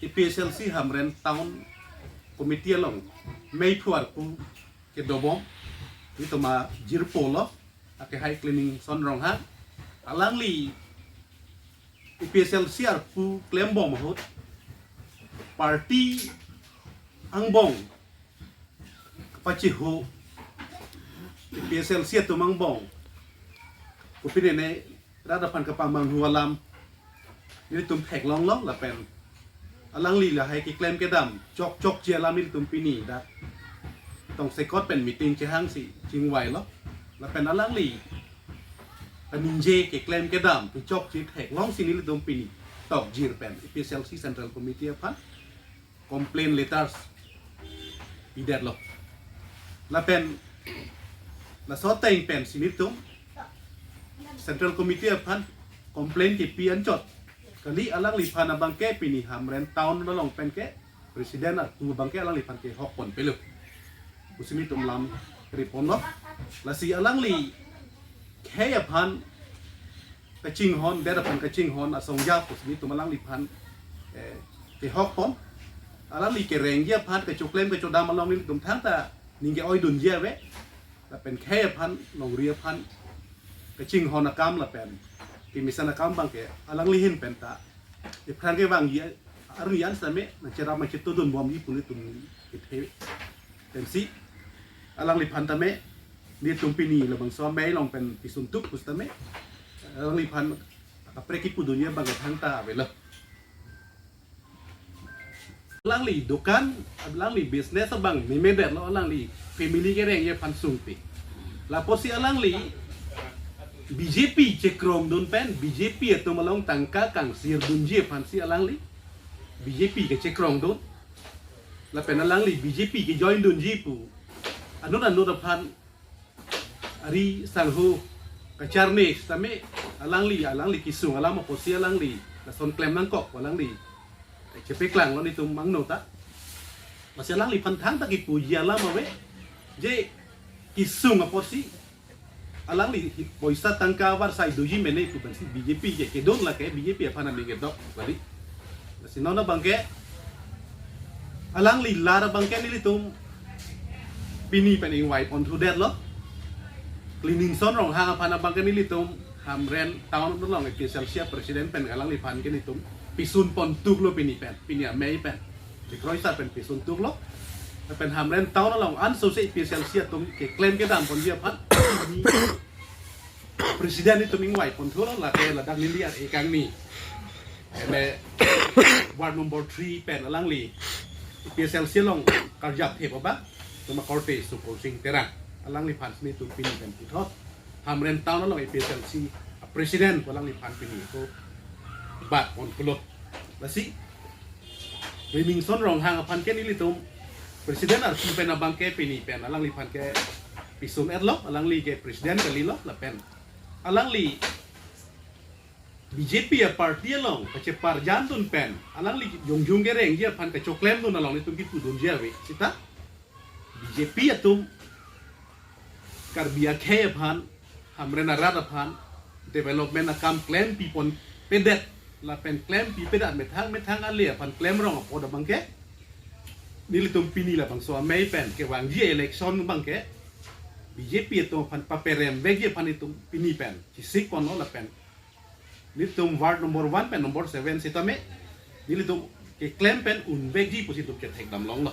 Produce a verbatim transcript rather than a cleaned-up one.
APHLC Hamren Town Committee along meiphu arpu kedobom, nelitum ajirpo lo, akehai Cleaningson Ronghang. Alangli APHLC arpu klembom ahut, party angbong kapachihu, APHLC atum angbong kopinene rat aphan kapamanghu alam nelitum theklonglo, lapen alangli lahai keklem kedam chokchokche alam nelitum pini dak tongsekot pen meeting chehangsi chingvailo, lapen alangli kaningje keklem kedam kechokche theklongsi nelitum pini tokjir pen APHLC Central Committee aphan complaint letters pidetlo. Lapen laso ateng pensi nelitum Central Committee aphan complaint kepi anchot kali, alangliphan abangke pini Hamren Town along pen ke president arpu abangke alangliphan kehokponpelo pusi nelitum lam riponlo. Lasi alangli khei aphan kachinghon, det aphan kachinghon asong ja pusi nelitum alangliphan, eh, kehokpon. Alangli kerengji aphan kachoklem kachodam along nelitum thangta ning ke-oidunji ave. Lapen khei aphan, longri aphan kachinghon akam lapen kemesen akam abangke alangli ahin penta iphrang kevangji arni an sitame nangcherap nangchetudunbomji pu nelitum kethe pensi alangliphan tame nelitum pini labangso amei along pen pisuntuk pusitame alangliphan kaprek kipudunji abangke thangta avelo. Alangli dukan, alangli business abang memedetlo, alangli family kerengji aphan sungpi. Lapusi alangli BJP chekrongdun pen, BJP atum along tangka kangsirdunji aphansi alangli BJP kechekrongdun. Lapen alangli BJP kejoindunji pu anut anut aphan ari sangho kacharne sitame alangli, alangli kesung alam apotsi alangli lason klem nangkok alangli chepaklanglo nelitum angno ta. Lasi alangliphan thangta kipuji alam ave, je kesung apotsi alangli poisa tangka avarsai doji mene pu pensi BJP ke kedun lake BJP aphan aning kedok kali. Lasi non abangke alangli lar abangke nelitum pini pen ingvaiponthu detlo. Cleaningson Ronghang aphan abangke nelitum Hamren Town along APHLC president pen alangliphan ke nelitum pisunpontuklo pini pen, pini amei pen, Bikroisa pen pisuntuklo. Pen Hamren Town along ansose APHLC atum keklem kedamponji aphan pini president nelitum ingvaiponthulo, lake ladak neli ar ekang ni eme ward number three pen alangli APHLC along karjap thep abang, tema korte Sukursing Terang, alangliphansi nelitum pini pen puthot Hamren Town along APHLC president pu alangliphan pini ko bat on pulo. Lasi Cleaningson Ronghang aphan ke nelitum president arpu pen abangke pini pen alangliphan ke pisun-etlo, alangli ke president kalilo, lapen alangli BJP aparty along kacheparjandun pen alangli jongjung kerengji aphan kachoklemdun along nelitum kipudunji ave sita BJP atum Karbi akhei aphan, Hamren arat aphan development akam klempiponpedet lapen klempipedet methang methang ale aphan klemrong apot abangke nelitum pini labangso amei pen kevangji election abangke BJP atum aphan paperemvekji aphan nelitum pini pen chisikponlo, lapen nelitum ward number one pen number seven sitame nelitum keklem pen unvekji pusi nelitum kethekdamlonglo.